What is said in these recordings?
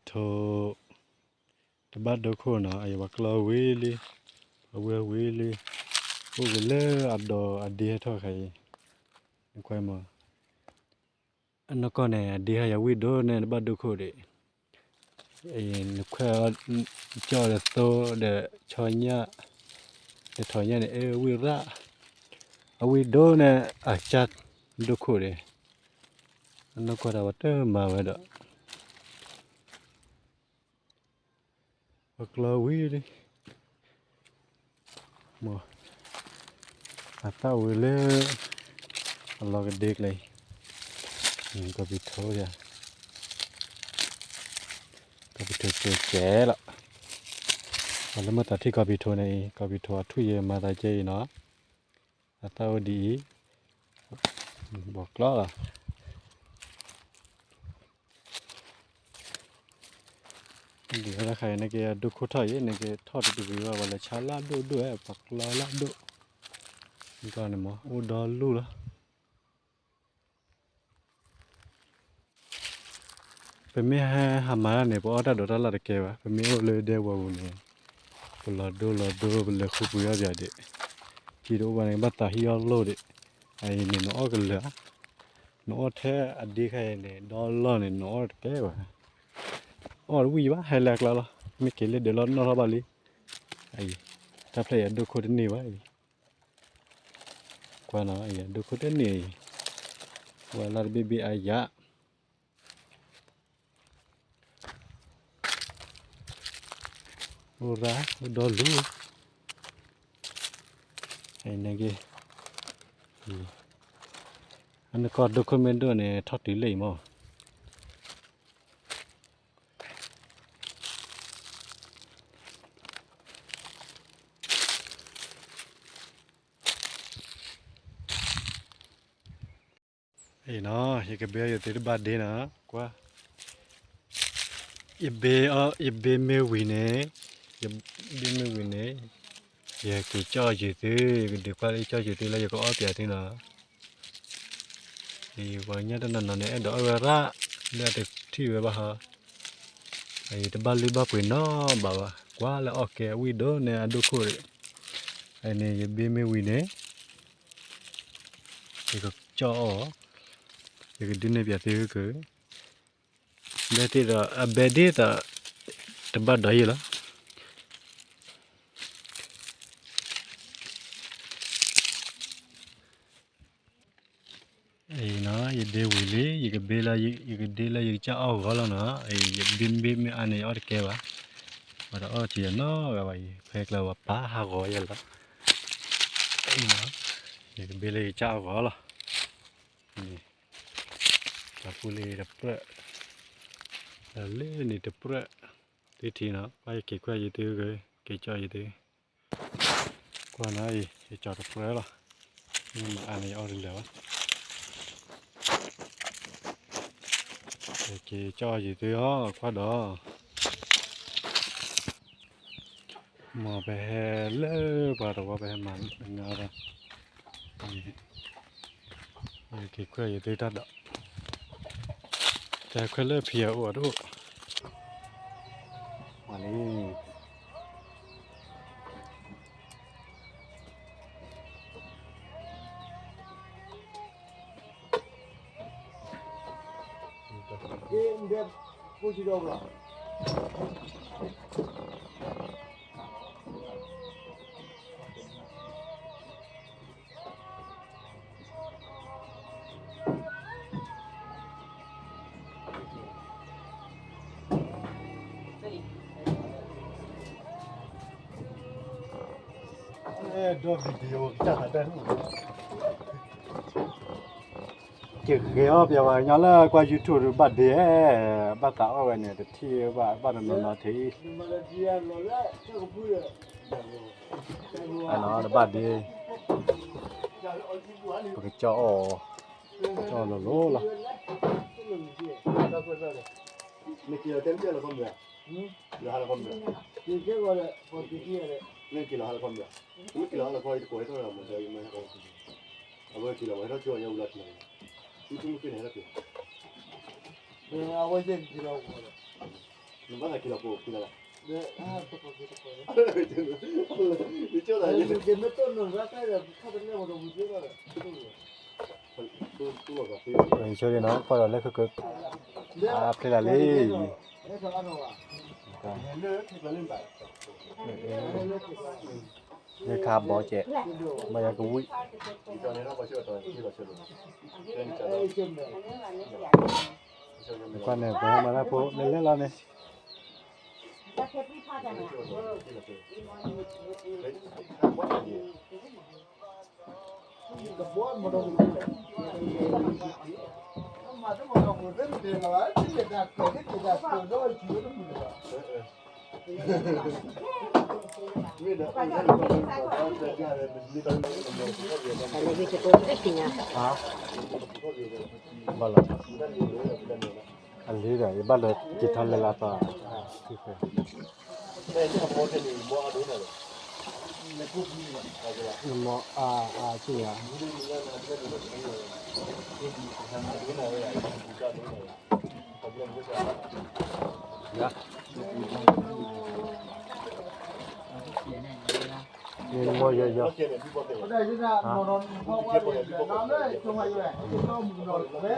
ထိၣ် တဘၣ်ဒိခိၣ်နီၤ, အံၤပှၤကျီဝံၤလံ, ပှၤဝံၤဝံၤလံ, အိၣ်က့ၤလၢအဒီးအဒ့ဟဲထီၣ်ခါအံၤ, နကွၢ်မး, အနီၢ်ကီၢ်န့ၣ် အဒ့ဟဲယၤဝံၣ်ဒိၣ်န့ၣ် တဘၣ်ဒိခိၣ်ဒံး, နခွဲးအီၤ, ကၠီၣ်ဒီးသိဒီးဆီညၣ်, ဒီးထီၣ်ညၣ်န့ၣ် အဲဝံၣ်ရၣ်, အဝံၣ်ဒိၣ်န့ၣ် အကၢ်ဒိခိၣ်ဒံး, အနီၢ်ကီၢ်တၢ်ပှၤတမၤဝဲဒီး ပှၤကျီဝံၤလံ, မ့ၢ်, အသၣ်ဝံၤလၢ အလီၤကဒ့ကျဲအံၤ, ကီၢ်ပံၤထိယၤ, ကီၢ်ပံၤထိကဲးကဲးလီၤ, ပှၤလၢမ့ၢ်သးထံၣ်ကီၢ်ပံၤထိန့ၣ်အံၤ ကီၢ်ပံၤထိအထူၣ်ယဲမၤသးကဲအံၤနီၤ, အသၣ်အိၣ်ဒ်အံၤ, ဘီၣ်ကျီလီၤ. ဒ်ဝဲဒၣ်ခါအံၤ နက့ၤဒိခိၣ်ထီၣ်အံၤ နက့ၤထီၣ်တတဂ့ၤဘၣ် ပှၤလဲၤဆါလၢအဒိၣ်ဒိၣ်ဝဲ ပှၤကျီလၢအဒိၣ်, ဒ်န့ၣ်မ့ၢ် အိၣ်ဒီလူၢ်လီၤ. ပမ့ၢ်ဟဲဟးမၤတၢ်န့ၣ် ပအီၣ်တၢ်ဒိးတၢ်လၣ်တကဲဘၣ်. ပမ့ၢ်အိၣ်လၢဒဲဝီၤပူၤန့ၣ် ပလီၤဒိလီၤဒိ ပလဲၤဃုပှ့ၤအီၣ်ပၠးဒံး, ထံတအိၣ်ဘၣ်န့ၣ် ဘၣ်သးဟံၣ်အီၣ်လိၣ်ဒံး, အအံၤန့ၣ် နအီၣ်ကလၢာ်ဧါ, နအီၣ်ထဲအဒ့ခဲအံၤန့ၣ် ဒီလီၢ်န့ၣ် နအီၣ်တကဲဘၣ်. အီၣ်တဝံၣ်ဘၣ် ဟဲလၢအကျါလီၤ. မ့ၢ်က့ၤလၢဒဲးလီၤနီၣ်ထီၣ်ဘၣ်လံ. အံၤ တၢ်ဖျဲၣ်အံၤ အဒိၣ်ခိၣ်တန့ၢ်ဘၣ်အံၤ. ကွၢ်နီၤ အံၤ အဒိၣ်ခိၣ်တန့ၢ်အံၤ, ဝဲလၢတဘ့ၣ်ဘ့ၣ်အါယၤ, အိၣ်ရၣ် အိၣ်ဒီလူၤ, အံၤန့ၣ်က့ၤ, အနီၢ်ကီၢ်ဒိၣ်ခိၣ်မ့ၢ်ဒိၣ်န့ၣ် ထီၣ်တုၤလၢအံၤမး. အံၤနီၤ ယကဘ့အီၣ်ယသုတဘၣ်ဒ့နီၤ, ကွၢ်, ယဘ့အီၣ် ယဘ့မ့ၢ်ဝံၤန့ၣ်, ယဘ့မ့ၢ်ဝံၤန့ၣ်, ယက့ၤကၠီၣ်ယသု, ယကဒုးကွၢ်လၢကၠီၣ်ယသုလၢယကအီၣ်ပၠးသုနီၤ. အံၤ ပှၤကညီတနီၤနီၤန့ၣ် အဲၣ်ဒိးအီၣ်ဝဲရၣ်, လၢအတထံၣ်ဝဲဘၣ်ဟီ, အံၤ တဘၣ်လုၢ်ဘၣ်ပှ့ၤနီတဘျီဘၣ်, ကွၢ်လၢအီၣ်ကဲအဝံၣ်ဒိၣ်န့ၣ် အဒိၣ်ခိၣ်, အံၤန့ၣ် ယဘ့မ့ၢ်ဝံၤန့ၣ် ယကကၠီၣ်အီၣ်, ယကဒုးနဲၣ်ပၠးသုက, ဘဲသ့ၣ်ဒီး အဘဲဒ့ၣ်ဒီး တဘၣ်ဒီးယဲၢ်လီၤ. အံၤနီၤ ယဒ့ဝံၤလံ, ယကဘ့လၢ ယကဒ့လၢယကစၢ်အီၣ်ဂီၤလီၤနီၤ, ယဘ့မ့ၢ်မ့ၢ်အါန့ၣ် ယအီၣ်တကဲဘၣ်, ပှၤတအီၣ်က့ၤနီတဂၤဘၣ်အံၤ, ဖဲကျါပှၤပာ်ဟးဂီၤယဲၢ်လီၤ. အံၤနီၤ ယကဘ့လၢယကစၢ်အီၣ်ဂီၤလီၤ. တၢ်ပူၤလၢတပြၢၣ်, ဒီးလၢန့ၣ်တပြၢၣ်, သုထံၣ်နီၤ ပှၤယက့ၤခွဲးယသုက့ၤကၠီၣ်ယသု, ကွၢ်နီၤအံၤ ယကၠီၣ်တပြၢၣ်လီၤ, မ့ၢ်မၤအါန့ၣ်ယအီၣ်တလၢာ်ဘၣ်. ယက့ၤကၠီၣ်ယသုအီၤ ကွၢ်ဒီး မ်ပဟဲလၢပှၤတဝီ ပဟဲမၤနၢၤဒီး က့ၤခွဲးယသုတၢ်ဒီး တၢ်ခွဲးလၢဖံးအအိၣ်အဒိၣ် မၤလံ ဒီး video ကစၢ်သးတၢ် က့ၤဂဲၤအီၣ်ပှၤကညီလၢကွၢ် YouTube ဘၣ်ဒ့ ဘၣ်သးအီၣ်ဝဲန့ၣ် တထံၣ်ဘၣ် ဘၣ်တနီၤနီၤထံၣ် အနီၤတဘၣ်ဒ့ ပကကၠီအီၣ် ကၠီအီၣ်လိၤလိၤလီၤ နက့ၤလီၤတဲမ့ၢ်လီၤခီမ့ၢ်ဧါ လီၤဟါလီၤခီမ့ၢ်ဧါ နက့ၤလီၤဟါလီၤခီမ့ၢ်ဧါ နမ့ၢ်က့ၤလီၤဟါလီၤခီ ယတကိးဟဲထီၣ်လီၤမ့ၢ်ဒီး ယမ့ၢ်ဟဲကီၢ် အဝဲက့ၤလီၤဝဲထီၣ်ကၠီယဲၢ်ဝံၤလီၤထံၣ်လီၤ မ့ၢ်က့ၤမ့ၢ်က့ၤန့ၣ်ဟဲထီၣ်ကၠီ အဝဲက့ၤလီၤဝဲ နဘၣ်သးက့ၤလီၤဖိဖုလၢ်လၢ်, ယဆိၣ်န့ၣ်နီၤ ကွၢ်ဒီးလၢခုက အဖျဲလၢ်လံ, လၢခါဘီကဲး, ဘၣ်ယၤကဝံၣ်, ကွၢ်န့ၣ် ပှၤဟဲမၤတၢ်ဖိလဲၤလဲၣ်လီၤန့ၣ်, ဘၣ်လီၤ, အလံဒီး ယဘၣ်လၢက့ၤထီၣ်လဲၤလၢ်ပၢ်, နမ့ၢ်အါအါက့ၤယၤ, နမ့ၢ်ယီၤယီၤ,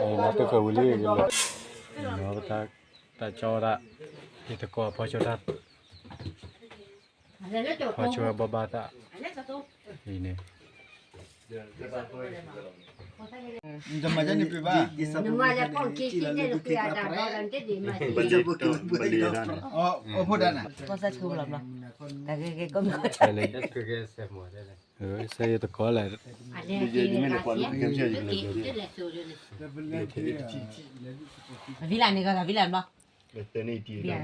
နတကဝံၤလံ, ပတၢ်ကၠီဝဲဒၣ်, ယတကိးဖီဆိတၢ်, ဖီဆိဝဲဘီဘၣ်တၢ်, အံၤန့ၣ် နမၤလၢကီၢ်ခံဆံန့ၣ် နကွံာ်အတၢ်ဘီဒီး နတဒံးမၤဆံး, အိၣ်ဖိတၢ်နၤ, ကီၢ်စၢ်ဆိလီၤဘျီ, ကဲကဲကဲကဲ, စဲယတကိးလဲၣ်, အလဲၤက့ၤန့ၣ်က့ၤ,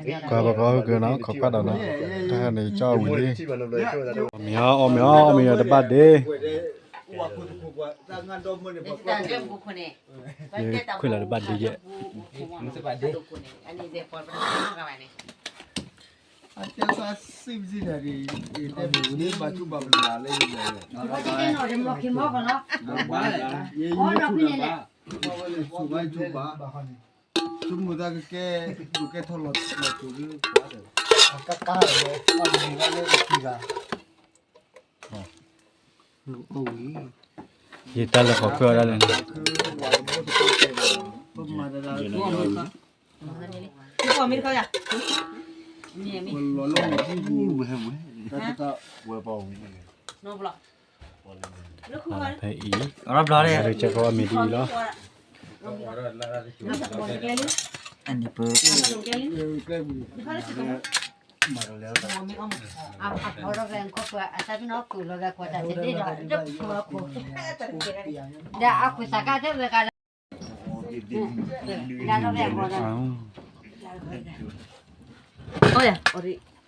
က့ၤက့ၤ, က့ၤလဲၤစိၤဒ်န့ၣ်, အဝံလၢ်န့ၣ်ကီး အဝံလၢ်ဘျီ, ကွၢ်ဘၣ်ကီၢ်ဟူးက့ၤနီၤ ခိးကွၢ်ဒီးနီၤ, တၢ်ဟဲန့ၣ်ကၠီဝံၤလံ, အီၣ်မ့ၤအီၣ်မ့ၤအီၣ်မ့ၤအီၤတဘၣ်ဒ့, ခွဲးလီၤတဘၣ်ဒ့ယဲၢ်, ဆိမိၣ်တၢ်ကကဲ, ကကါလီၤ, ယတၢ်လၢခိးကွၢ်အီၤဒၣ်လဲၣ်န့ၣ်, ဖဲအံၤ, ကဲကီးအမ့ၢ်ဒ်အံၤလီၤ, အန့ၣ်ပၢ, ဒီးအခွဲးသးကါထဲဝဲကါလၢ,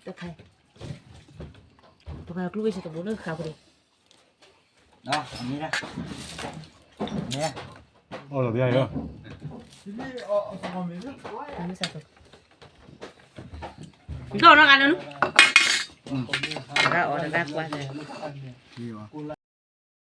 တခါ, တခါကျူဝဲစတဘိလၢခါပူၤန့ၣ်, အီၣ်လီၤဘၣ်လီၤ, ဒီးနီၢ်ဂၤလၢနု, တဂၤအီၣ်တဂၤကွၢ်,